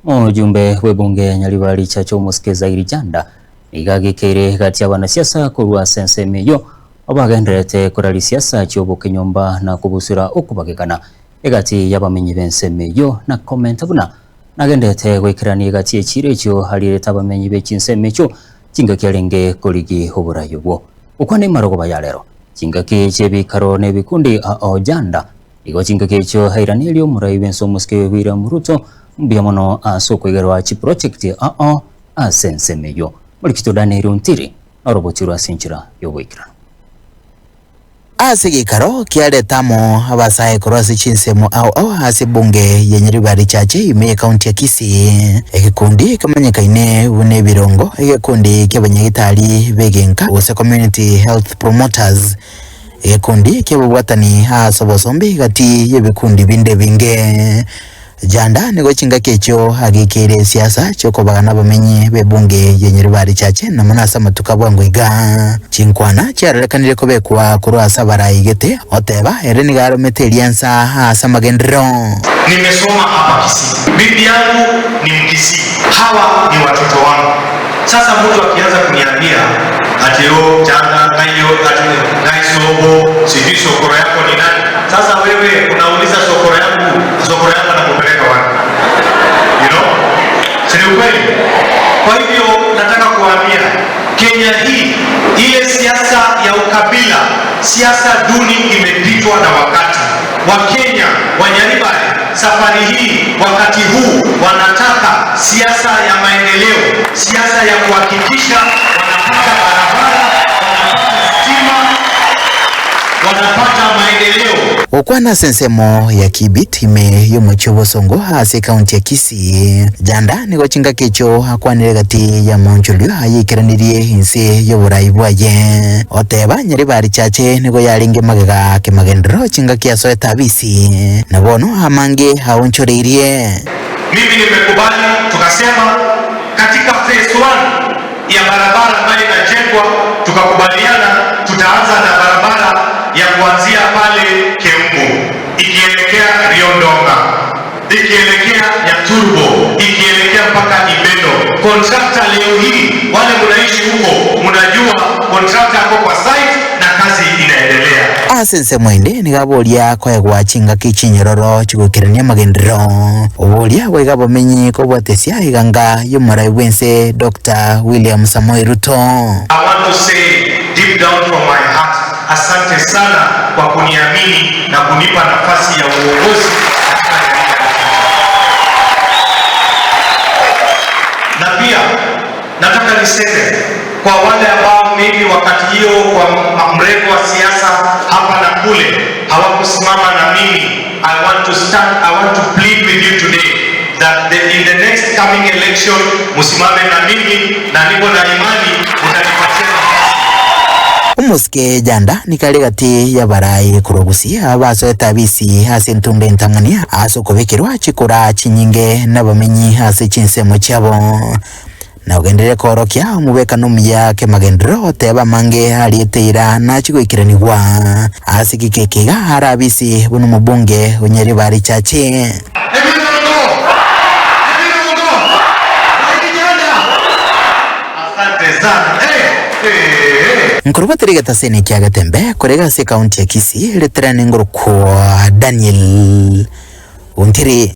Omojumbe bw'ebunge ya Nyaribari Chacha Omosike Zairi Janda nigo agekeire egati y'abanasiasa korwa ase ensemo eyio bagendererete koraria siasa chi'obokenyomba na kobusura okobagekana egati y'abamenyi b'ensemo eyio na komenta buna nagendererete goikerania egati y'echiira echio arierete abamenyi be chinsemo echio chingaki arenge korigia oborai obwo. Gokwana emarogoba ya rero, chingaki chi'ebikaro na ebikundi ao Janda Igo chingaki echio airanerie omorai bw'ense omosike William Ruto mbuya mono ase okoigerwa chiproject ao ase ensemo eyio. Morikito Daniel Ontiri norobotirwe ase enchera y'oboikeranu. Ase egeikaro kiareta amo abasae korwa ase chinsemo ao ao ase ebunge ya Nyaribari Chache ime y'ekaunti ya Kisii. Egekundi kemanyekaine buna ebirongo, egekundi ki'abanyagitari b'egenka gose Community Health Promoters, Egekundi ki'obobwatani ase obosombe gati y'ebikundi binde ebinge. Janda nigo chingaki echio agekeire esiasa chi'okobagana abamenyi b'ebunge ya Nyaribari Chache na mono ase amatuko a bwango iga. Chinkwana chiarorekanire kobekwa korwa ase abarai gete, oteba ere nigo aromete eriansa ase amagenderero. Nimesoma hapa Kisii. Bibi yangu ni Mkisii. Hawa ni watoto wangu. Sasa mtu akianza kuniambia ati oh, jana ngaiyo ati ngai sobo sijui sokoro yako ni nani? Sasa wewe unauliza sokoro yangu, sokoro yangu anakupeleka wapi? You know? Si ni ukweli? Kwa hivyo nataka kuambia Kenya hii, ile siasa ya ukabila, siasa duni imepitwa na wakati. Wakenya wa Nyaribari safari hii, wakati huu wanataka siasa ya maendeleo, siasa ya kuhakikisha wanapata barabara, wanapata stima, wanapata maendeleo. Gokwana ase ensemo ya Kibit ime y'omochie obosongo ase ekaunti ya Kisii, Janda nigo chingaki echio akwanire gati y'amaonchorio ayaikeranirie inse y'oborai bwaye. Oteba Nyaribari Chache nigo yarenge magega kemagenderero chingaki asoete abisi, na bono amange aonchoreirie. Mimi nimekubali tukasema katika phase one ya barabara ambayo inajengwa, tukakubaliana tutaanza na barabara ya kuanzia pale Keumbu ikielekea Riondonga ikielekea Nyaturbo ikielekea mpaka Ibeno. Kontrakta leo hii, wale mnaishi huko mnajua kontrakta ako kwa site na kazi inaendelea. Ase ensemo ende nigo aboria koegwa chingaki chinyororo chigoikerania amagenderero. Oboria goiga abamenyi kobwatesia iganga y'omorai bw'ense Doctor William Samoei Ruto. I want to say deep down from my heart, asante sana kwa kuniamini na kunipa nafasi ya uongozi katika jamii ya Na pia nataka niseme kwa wale ambao maybe wakati hiyo kwa mrengo wa siasa hapa na kule hawakusimama na mimi, I want to stand, I want to plead with you today that the, in the next coming election musimame na mimi na niko na imani mutanipatia nafasi. Omosike Janda nigo are gati y'abarai korwa Gusii abasoete abisi ase entumbe entang'ani ase okobekerwa chikura chinyinge nabamenyi ase chinsemo chiabo. Na ogenderere koorokia omobwekano omuya kemagenderero, otebe amange ariete eira nachie goikeranigwa. Ase gika eke iga are abisi buna omobunge o Nyaribari Chache. Ebirongo! Ebirongo! Zaidi Janda! Asante sana. Eh, eh, eh. Nkorobotera egetaseni kia Getembe korega ase ekaunti ya Kisii, reterane ngorokwa Daniel Ontiri.